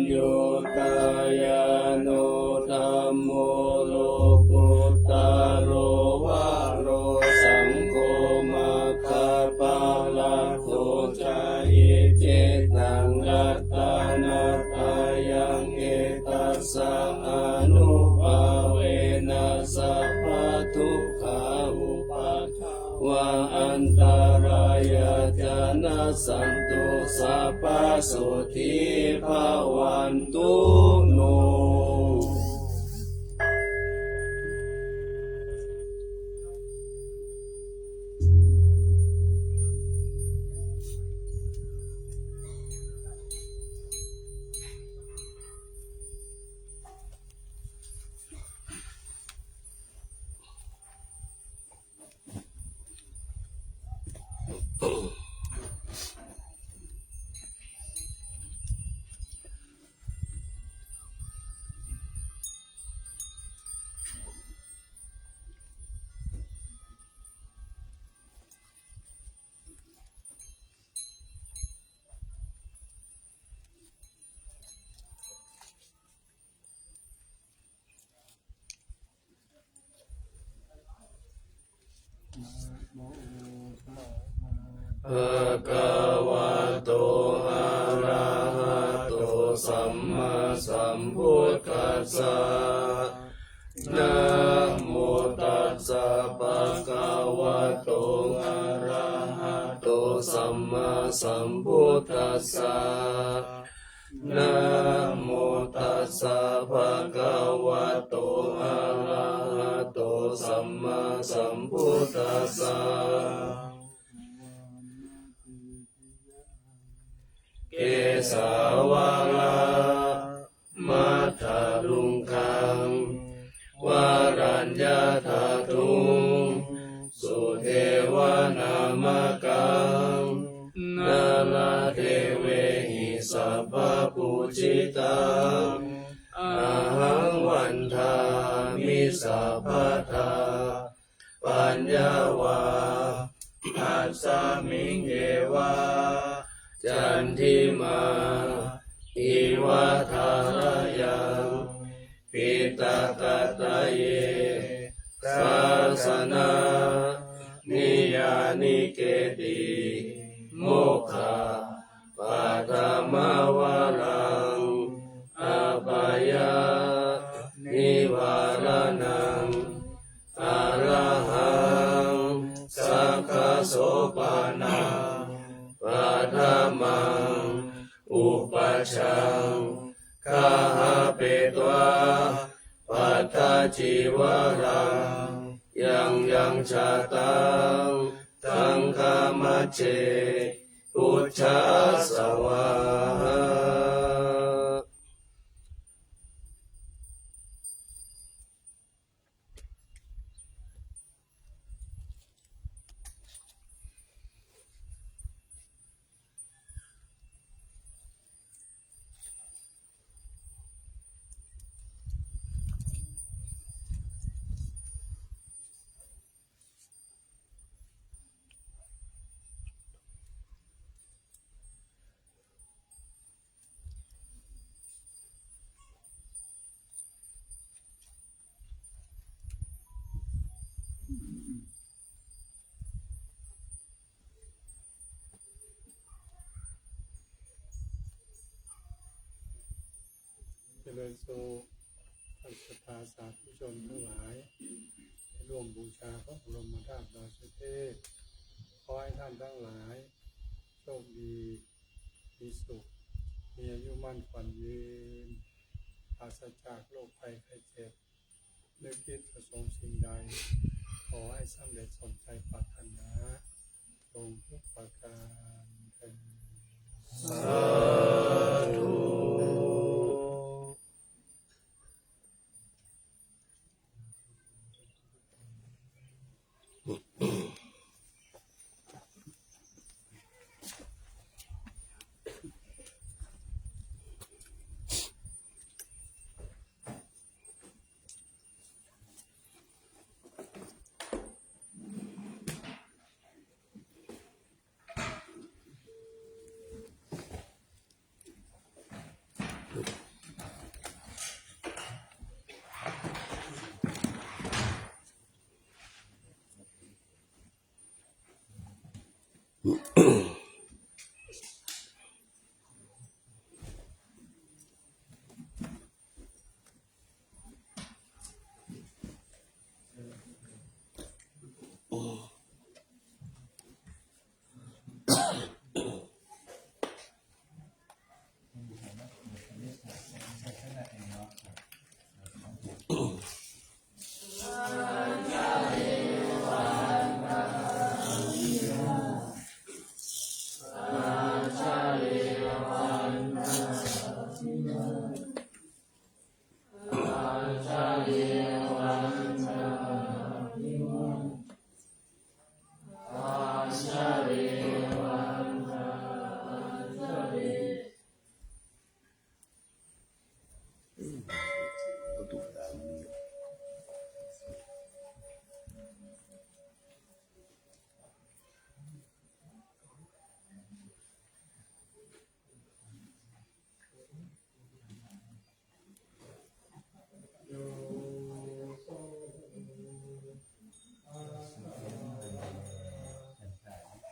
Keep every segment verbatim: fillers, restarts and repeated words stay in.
yo tāyāno dhammo lokuttaro varo saṅgho maggaphalaṭṭho ca. Iccettaṃ ratanattayaṃ etassa ānubhāvena sabbadukkhā upaddavā antarāyā ca nassantu sabbasotthī bhavantu no. Bhagavato arahato sammāsambuddhassa. Namo tassa bhagavato arahato sammāsambuddhassa. Namo tassa bhagavato arahato sammāsambuddhassa. Kesavādamatthalaṅkaṃ varaññathatthūṃ sudevanamakaṃ nāḷādevehi sabbapūjitaṃ ahaṃ vandāmi sabbadā. Paññā va asmiṃ yeva candimā iva tharayaṃ piṭakattaye sāsanaṃ niyyānike ti mokkhapathimā varaṃ apāyanivāraṇaṃ arahaṃ sakko paṭhamaṃ upajjhaṃ gahapetvā pattacīvaraṃ yaṃ yaṃ jātaṃ saṅghamajjhe pūjasvā.เจริญสุข ท่านศรัทธาสาธุชนทั้งหลาย ได้ร่วมบูชาพระบรมธาตุดอยสุเทพ ขอให้ท่านทั้งหลาย โชคดี มีสุข มีอายุมั่นขวัญยืน ปราศจากโรคภัยไข้เจ็บ นึกคิดประสงค์สิ่งใด ขอให้สำเร็จสมใจปรารถนา จงทุกประการเทอญ สาธุ เจ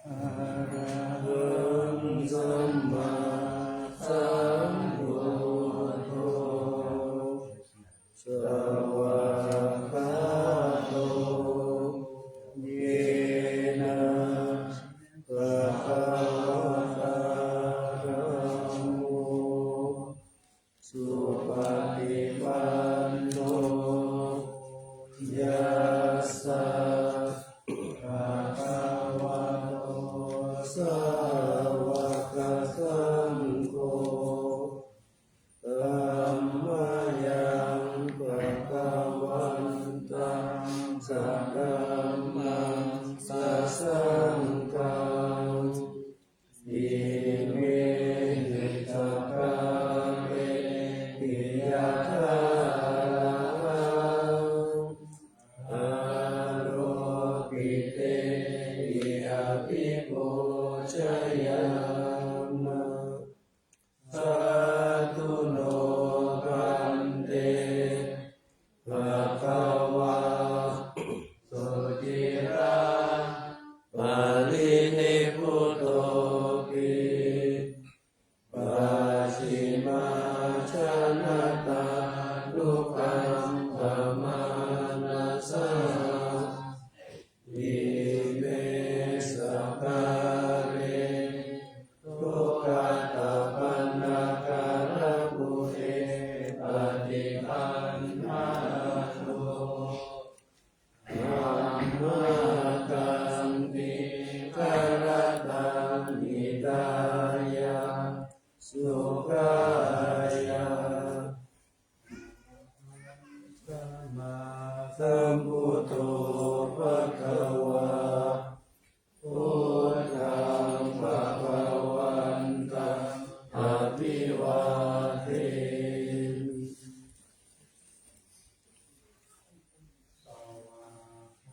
Arahaṃ sammāsambuddho svākkhāto yena bhagavatā dhammo supaṭipanno yassa bhagavato sāvakasaṅgho tammayaṃ bhagavantaṃ sadhammaṃ sasaṅghaṃ imehi sakkārehi yathārahaṃ āropitehi abhipūjayāma. Sādhu no bhante bhagavā suciraparinibbutopi pacchimājanatānukampamānasā ime sakkāre duggatapaṇṇākārabhūte paṭiggaṇhātu amhākaṃ dīgharattaṃ hitāya sukhāya. Sammāsambuddho bhagavā, buddhaṃ bhagavantaṃ abhivādemi.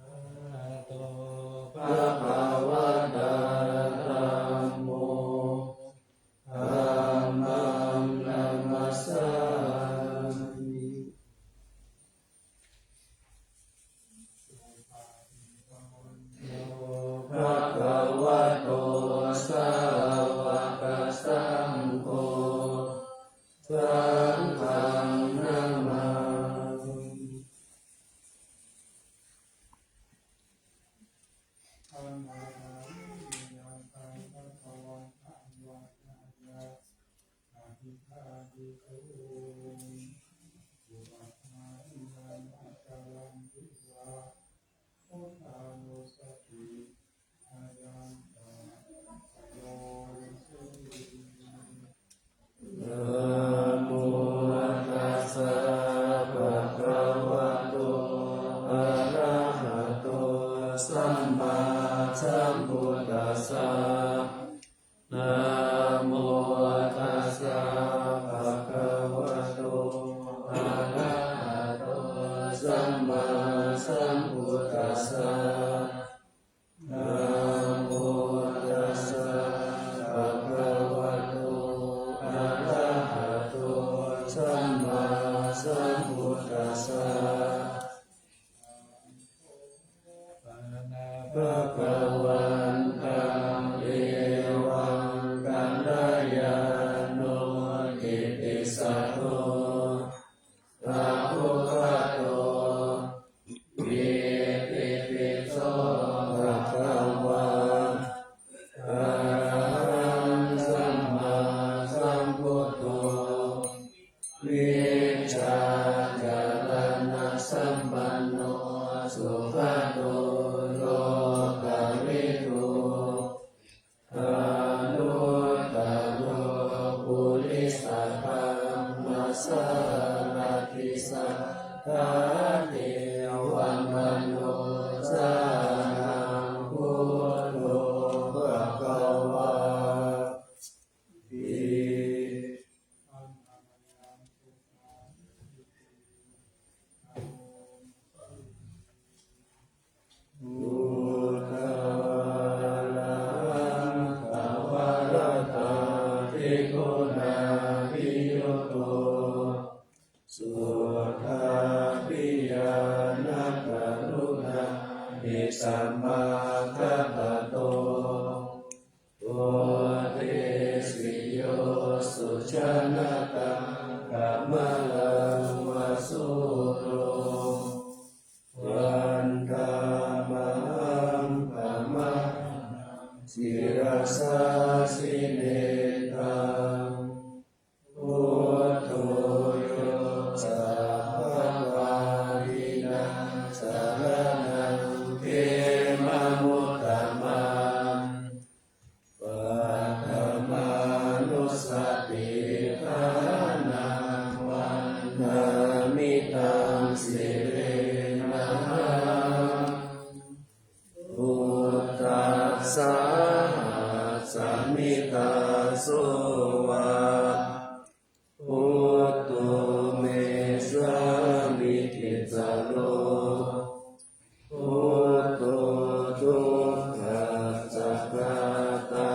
Svākkhāto bhagavatā dhammo, dhammaṃ namassāmi. Bhagavato sāvakasaṅgho, saṅghaṃ namāmi. Namo tassa bhagavato arahato sammāsambuddhassa. Namo tassa bhagavato arahato sammāsambuddhassa. Namo tassa bhagavato arahato sammāsambuddhassa. Bhagavantaṃ evaṃ kalyāṇo kittisaddo sāvakasaṅgho, itipi so bhagavā arahaṃ sammāsambuddho sārathi satthā devamanussānaṃ buddho bhagavāti. Uddhaṃ khamatthavaratthaguṇābhiyutto suddhābhiñāṇakaruṇāhi samāgatatto bodhesi yo sujanataṃ kamalaṃva sūro vandāmahaṃ tamaharaṃ sirasā jinendaṃ. Buddho yo sabbapāṇīnaṃ saraṇaṃ khemamuttamaṃ paṭhamānussatiṭṭhānaṃ vandāmi taṃ sirenahaṃ. Buddhassāhasmi dāso va buddho me sāmikissaro. Buddho dukkhassa ghātā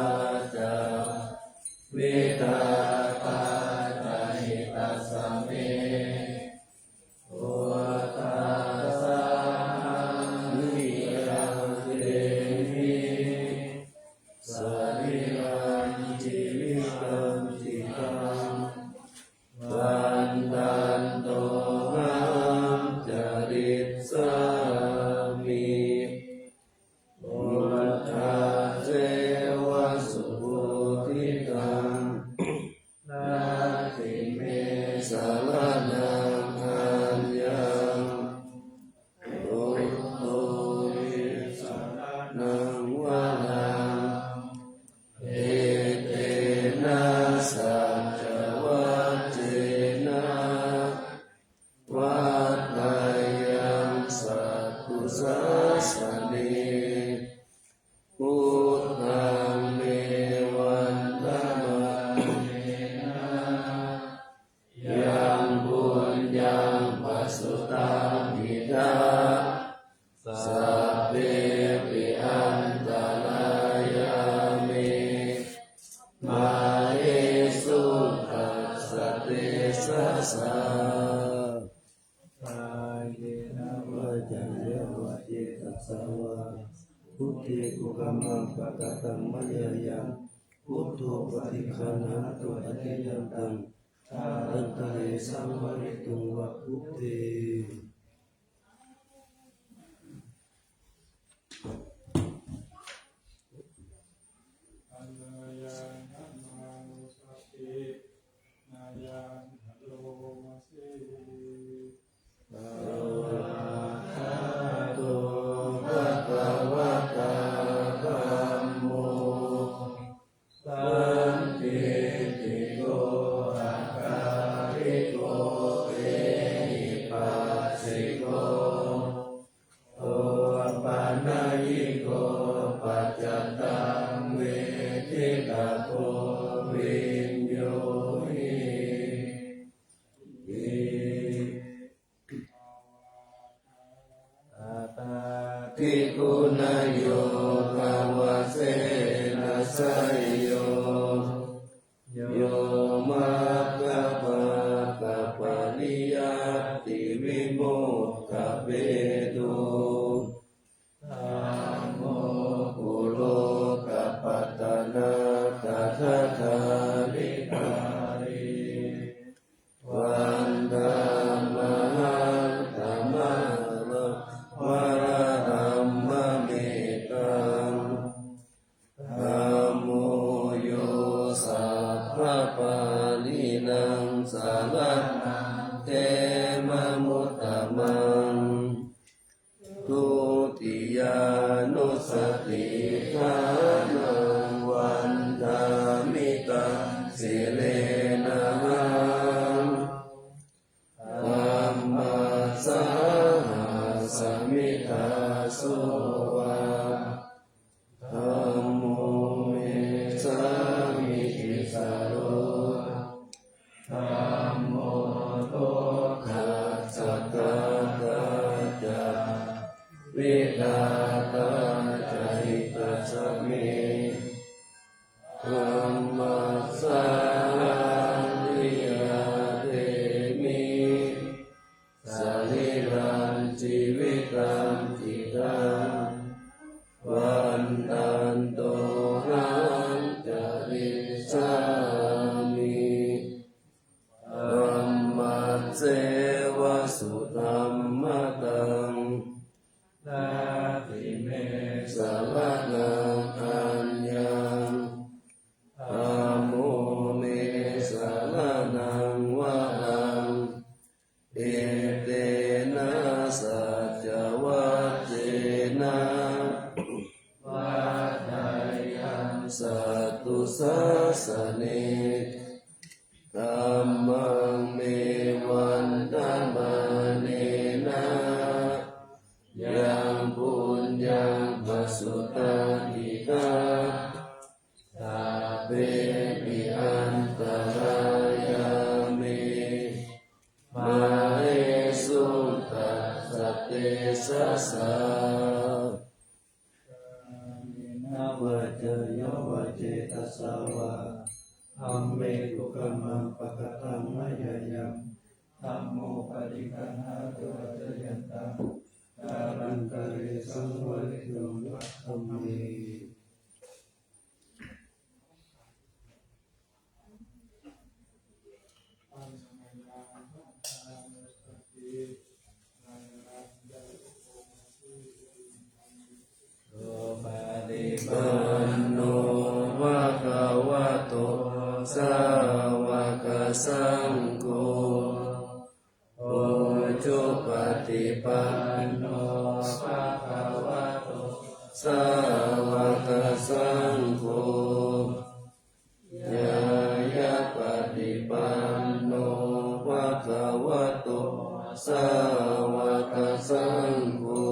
ca vidhātā ca hitassa me. Buddhassāhaṃ niyaṃ ṭhemi sarīrañjīvitañcidaṃ vandantohaṃ carissāmi buddhasseva subodhitaṃ. Natthi me saraṇaṃ aññaṃ buddho me saraṇaṃ varaṃ. Etena saccavajjena vaḍḍheyyaṃ satthu sāsane. Buddhaṃ me vandamānena yaṃ puññaṃ pasutaṃ idha sabbepi antarāyā me māhesuṃ tassa tejasā. Kāyena vācāya va cetasā vā buddhe kukammaṃ pakataṃ mayā yaṃ buddho paṭiggaṇhatu accayantaṃ kālantare saṃvarituṃ va buddhe. Svākkhāto bhagavatā dhammo sandiṭṭhiko akāliko ehipassiko opanayiko paccattaṃ veditabbo viññūhīti. Atthādiguṇayogavasena seyyo yo maggapākapariyattivimokkhabhedo dhammo kulokapatanā tadadhāridhārī vandāmahaṃ tamaharaṃ varadhammametaṃ. Dhammo yo sabbapāṇīnaṃ saraṇaṃ khemamuttamaṃ dutiyānussatiṭṭhānaṃ vandāmi taṃ sirenahaṃ. Yātrā ca hi tassa me dhammassāhaṃ niyyādemi sarīrañjīvitañcidaṃ vandantohaṃ carissāmi. Dhammasseva sudhammataṃ natthi me saraṇaṃ aññaṃ. Dhammo me saraṇaṃ varaṃ etena saccavajjena vaḍḍheyyaṃ satthu sāsane. Dhammaṃ me vandamānena yaṃ puññaṃ pasutaṃ idha sabbepi antarāyā me māhesuṃ tassa tejasā. Kāyena vācāya va cetasā vā dhamme kukammaṃ pakataṃ mayā yaṃ dhammo paṭiggaṇhatu accayantaṃ kālantare saṃvarituṃ va dhamme. Supaṭipanno bhagavato sāvakasaṅgho, ujupaṭipanno bhagavato sāvakasaṅgho, ñāyapaṭipanno bhagavato sāvakasaṅgho,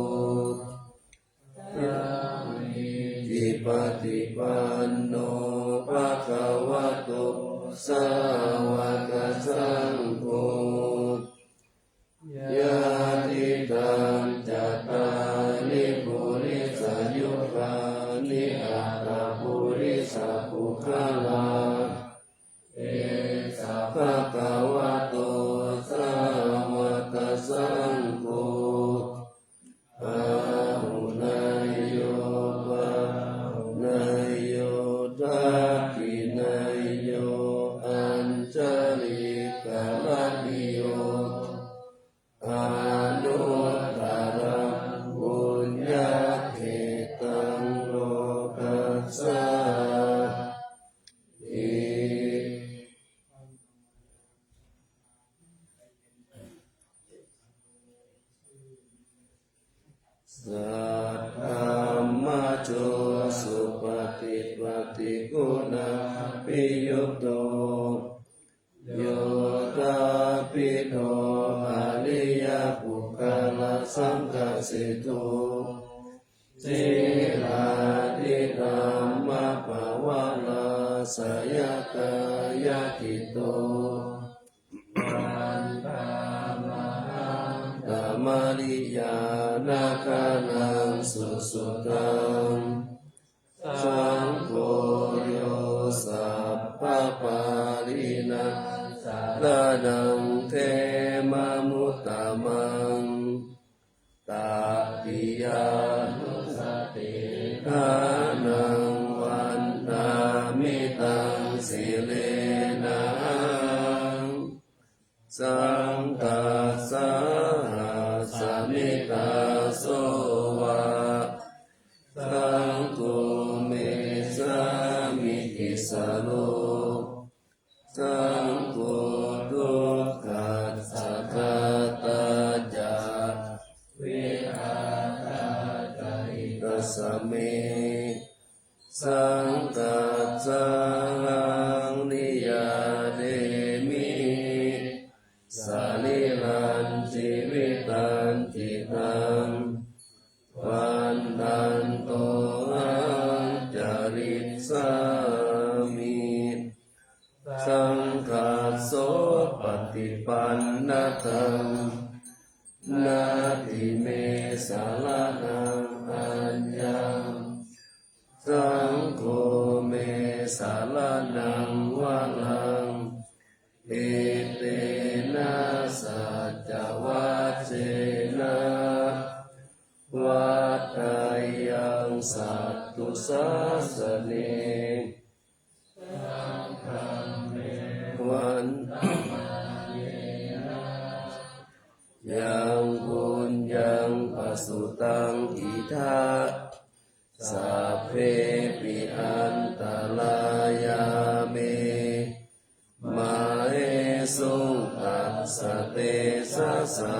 sāmīcipaṭipanno bhagavato sāvakasaṅgho, yadidaṃ cattāri purisayugāni aṭṭha purisapuggalā, esa bhagavato sāvakasaṅgho, āhuneyyo pāhuneyyo dakkhiṇeyyo añjalikaraṇīyo, anuttaraṃ puññakkhettaṃ lokassāti. Saddhammajo supaṭipattiguṇābhiyutto, yoṭṭhabbidho ariyapuggalasaṅghaseṭṭho, sīlādidhammapavarāsayakāyacitto, vandāmahaṃ tamariyāna gaṇaṃ susuddhaṃ. Saṅgho yo sabbapāṇīnaṃ saraṇaṃ khemamuttamaṃ, tatiyānussatinaṃ vandāmi taṃ sirenahaṃ. Saṅghassāhasmi dāso va, saṅgho me sāmikissaro, saṅgho dukkhassa ghātā ca vidhātā ca hitassa me. Saṅghassāhaṃ niyyādemi sarīrañjīvitañcidaṃ, vandantohaṃ carissāmi. Saṅghassopaṭipannataṃ natthi me saraṇaṃ aññaṃ, saṅgho me saraṇaṃ varaṃ, etena saccavajjena vaḍḍheyyaṃ satthu sāsane. Vandamānena yaṃ puññaṃ pasutaṃ idha, sabbepi antarāyā me māhesuṃ tassa tejasā.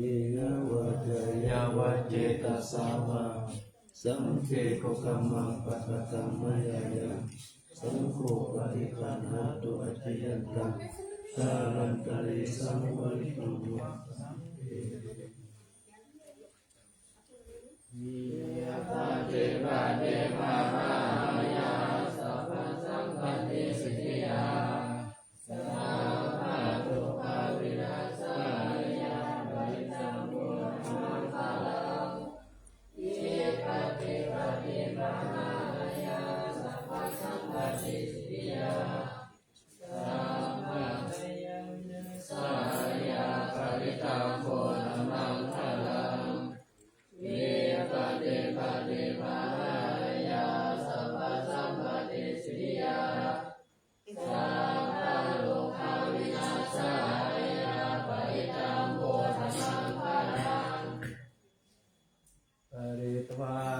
Kāyena vācāya va cetasā vā, sabbe kukammaṃ pakataṃ mayā yaṃ, saṅgho paṭiggaṇhatu accayantaṃ, kālantare saṃvarituṃ va.